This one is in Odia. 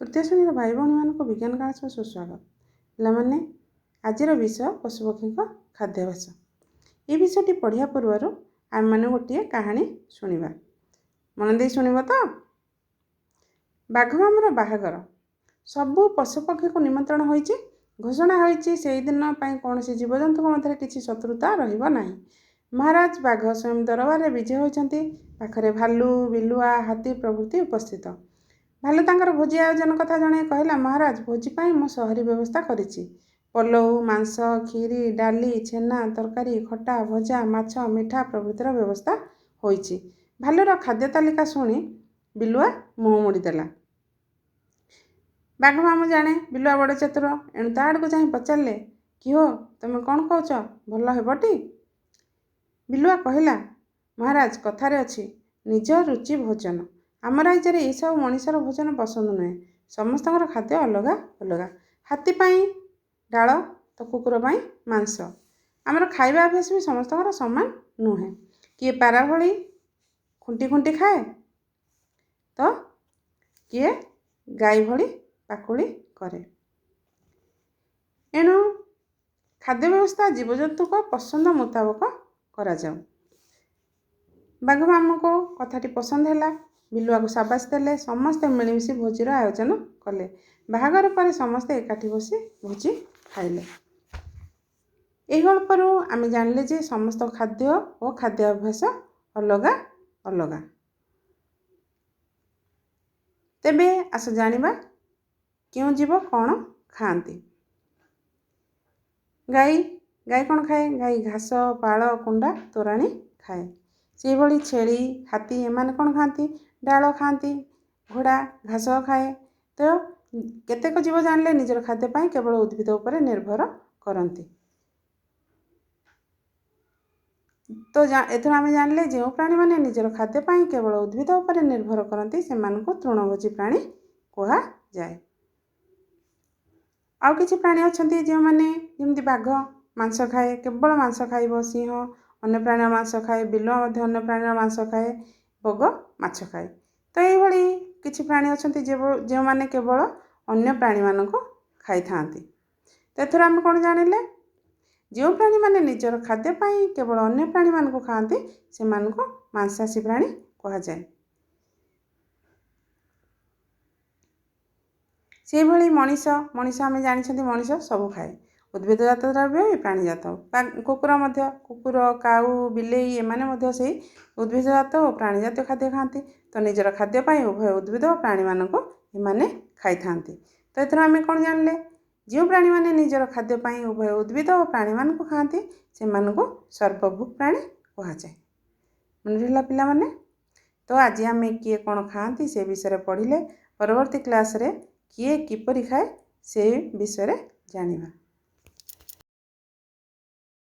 ତୃତୀୟ ଶ୍ରେଣୀର ଭାଇ ଭଉଣୀମାନଙ୍କୁ ବିଜ୍ଞାନ କ୍ଲାସକୁ ସୁସ୍ୱାଗତ। ପିଲାମାନେ, ଆଜିର ବିଷୟ ପଶୁପକ୍ଷୀଙ୍କ ଖାଦ୍ୟାଭ୍ୟାସ। ଏହି ବିଷୟଟି ପଢ଼ିବା ପୂର୍ବରୁ ଆମେମାନେ ଗୋଟିଏ କାହାଣୀ ଶୁଣିବା। ମନ ଦେଇ ଶୁଣିବ ତ? ବାଘ ମାମୁଁର ବାହାଘର। ସବୁ ପଶୁପକ୍ଷୀକୁ ନିମନ୍ତ୍ରଣ ହୋଇଛି। ଘୋଷଣା ହୋଇଛି, ସେଇଦିନ ପାଇଁ କୌଣସି ଜୀବଜନ୍ତୁଙ୍କ ମଧ୍ୟରେ କିଛି ଶତ୍ରୁତା ରହିବ ନାହିଁ। ମହାରାଜ ବାଘ ସ୍ୱୟଂ ଦରବାରରେ ବିଜେ ହୋଇଛନ୍ତି। ପାଖରେ ଭାଲୁ, ବିଲୁଆ, ହାତୀ ପ୍ରଭୃତି ଉପସ୍ଥିତ। ଭାଲୁ ତାଙ୍କର ଭୋଜି ଆୟୋଜନ କଥା ଜଣାଇ କହିଲା, ମହାରାଜ, ଭୋଜି ପାଇଁ ମୁଁ ସହରୀ ବ୍ୟବସ୍ଥା କରିଛି। ପଲଉ, ମାଂସ, କ୍ଷୀରି, ଡାଲି, ଛେନା, ତରକାରୀ, ଖଟା, ଭଜା, ମାଛ, ମିଠା ପ୍ରଭୃତିର ବ୍ୟବସ୍ଥା ହୋଇଛି। ଭାଲୁର ଖାଦ୍ୟ ତାଲିକା ଶୁଣି ବିଲୁଆ ମୁହଁ ମୋଡ଼ିଦେଲା। ବାଘ ମାମୁଁ ଜାଣେ ବିଲୁଆ ବଡ଼ ଚତୁର, ଏଣୁ ତା ଆଡ଼କୁ ଚାହିଁ ପଚାରିଲେ, କି ହୋ, ତୁମେ କ'ଣ କହୁଛ, ଭଲ ହେବଟି? ବିଲୁଆ କହିଲା, ମହାରାଜ, କଥାରେ ଅଛି, ନିଜ ରୁଚି ଭୋଜନ। ଆମ ରାଜ୍ୟରେ ଏସବୁ ମଣିଷର ଭୋଜନ ପସନ୍ଦ ନୁହେଁ। ସମସ୍ତଙ୍କର ଖାଦ୍ୟ ଅଲଗା ଅଲଗା। ହାତୀ ପାଇଁ ଡାଳ ତ କୁକୁର ପାଇଁ ମାଂସ। ଆମର ଖାଇବା ଅଭ୍ୟାସ ବି ସମସ୍ତଙ୍କର ସମାନ ନୁହେଁ। କିଏ ପାରା ଭଳି ଖୁଣ୍ଟି ଖୁଣ୍ଟି ଖାଏ ତ କିଏ ଗାଈ ଭଳି ପାକୁଳି କରେ। ଏଣୁ ଖାଦ୍ୟ ବ୍ୟବସ୍ଥା ଜୀବଜନ୍ତୁଙ୍କ ପସନ୍ଦ ମୁତାବକ କରାଯାଉ। ବାଘ ମାମୁଁଙ୍କୁ କଥାଟି ପସନ୍ଦ ହେଲା। ବିଲୁଆକୁ ସାବାସ ଦେଲେ। ସମସ୍ତେ ମିଳିମିଶି ଭୋଜିର ଆୟୋଜନ କଲେ। ବାହାଘର ପରେ ସମସ୍ତେ ଏକାଠି ବସି ଭୋଜି ଖାଇଲେ। ଏହି ଗଳ୍ପରୁ ଆମେ ଜାଣିଲେ ଯେ ସମସ୍ତ ଖାଦ୍ୟ ଓ ଖାଦ୍ୟ ଅଭ୍ୟାସ ଅଲଗା ଅଲଗା। ତେବେ ଆସ ଜାଣିବା କେଉଁ ଜୀବ କ'ଣ ଖାଆନ୍ତି। ଗାଈ ଗାଈ କ'ଣ ଖାଏ? ଗାଈ ଘାସ, ପାଳ, କୁଣ୍ଡା, ତୋରାଣି ଖାଏ। ସେହିଭଳି ଛେଳି, ହାତୀ ଏମାନେ କ'ଣ ଖାଆନ୍ତି? ଡାଳ ଖାଆନ୍ତି। ଘୋଡ଼ା ଘାସ ଖାଏ। ତ କେତେକ ଜୀବ ଜାଣିଲେ ନିଜର ଖାଦ୍ୟ ପାଇଁ କେବଳ ଉଦ୍ଭିଦ ଉପରେ ନିର୍ଭର କରନ୍ତି। ତ ଏଥିରୁ ଆମେ ଜାଣିଲେ, ଯେଉଁ ପ୍ରାଣୀମାନେ ନିଜର ଖାଦ୍ୟ ପାଇଁ କେବଳ ଉଦ୍ଭିଦ ଉପରେ ନିର୍ଭର କରନ୍ତି, ସେମାନଙ୍କୁ ତୃଣଭୋଜୀ ପ୍ରାଣୀ କୁହାଯାଏ। ଆଉ କିଛି ପ୍ରାଣୀ ଅଛନ୍ତି ଯେଉଁମାନେ, ଯେମିତି ବାଘ ମାଂସ ଖାଏ, କେବଳ ମାଂସ ଖାଇବ। ସିଂହ ଅନ୍ୟ ପ୍ରାଣୀର ମାଂସ ଖାଏ। ବିଲୁଆ ମଧ୍ୟ ଅନ୍ୟ ପ୍ରାଣୀର ମାଂସ ଖାଏ। ବଗ ମାଛ ଖାଏ। ତ ଏଇଭଳି କିଛି ପ୍ରାଣୀ ଅଛନ୍ତି ଯେଉଁମାନେ କେବଳ ଅନ୍ୟ ପ୍ରାଣୀମାନଙ୍କୁ ଖାଇଥାନ୍ତି। ତ ଏଥିରୁ ଆମେ କ'ଣ ଜାଣିଲେ? ଯେଉଁ ପ୍ରାଣୀମାନେ ନିଜର ଖାଦ୍ୟ ପାଇଁ କେବଳ ଅନ୍ୟ ପ୍ରାଣୀମାନଙ୍କୁ ଖାଆନ୍ତି, ସେମାନଙ୍କୁ ମାଂସାଶୀ ପ୍ରାଣୀ କୁହାଯାଏ। ସେହିଭଳି ମଣିଷ। ମଣିଷ ଆମେ ଜାଣିଛନ୍ତି, ମଣିଷ ସବୁ ଖାଏ, ଉଦ୍ଭିଦଜାତ ଦ୍ରବ୍ୟ ବି ପ୍ରାଣୀଜାତ। କୁକୁର ମଧ୍ୟ, କୁକୁର, କାଉ, ବିଲେଇ ଏମାନେ ମଧ୍ୟ ସେଇ ଉଦ୍ଭିଦଜାତ ଓ ପ୍ରାଣୀଜାତୀୟ ଖାଦ୍ୟ ଖାଆନ୍ତି। ତ ନିଜର ଖାଦ୍ୟ ପାଇଁ ଉଭୟ ଉଦ୍ଭିଦ ଓ ପ୍ରାଣୀମାନଙ୍କୁ ଏମାନେ ଖାଇଥାନ୍ତି। ତ ଏଥିରୁ ଆମେ କ'ଣ ଜାଣିଲେ? ଯେଉଁ ପ୍ରାଣୀମାନେ ନିଜର ଖାଦ୍ୟ ପାଇଁ ଉଭୟ ଉଦ୍ଭିଦ ଓ ପ୍ରାଣୀମାନଙ୍କୁ ଖାଆନ୍ତି, ସେମାନଙ୍କୁ ସର୍ବଭୁକ୍ ପ୍ରାଣୀ କୁହାଯାଏ। ମନେ ରହିଲା ପିଲାମାନେ? ତ ଆଜି ଆମେ କିଏ କ'ଣ ଖାଆନ୍ତି ସେ ବିଷୟରେ ପଢ଼ିଲେ। ପରବର୍ତ୍ତୀ କ୍ଲାସ୍ରେ କିଏ କିପରି ଖାଏ ସେ ବିଷୟରେ ଜାଣିବା।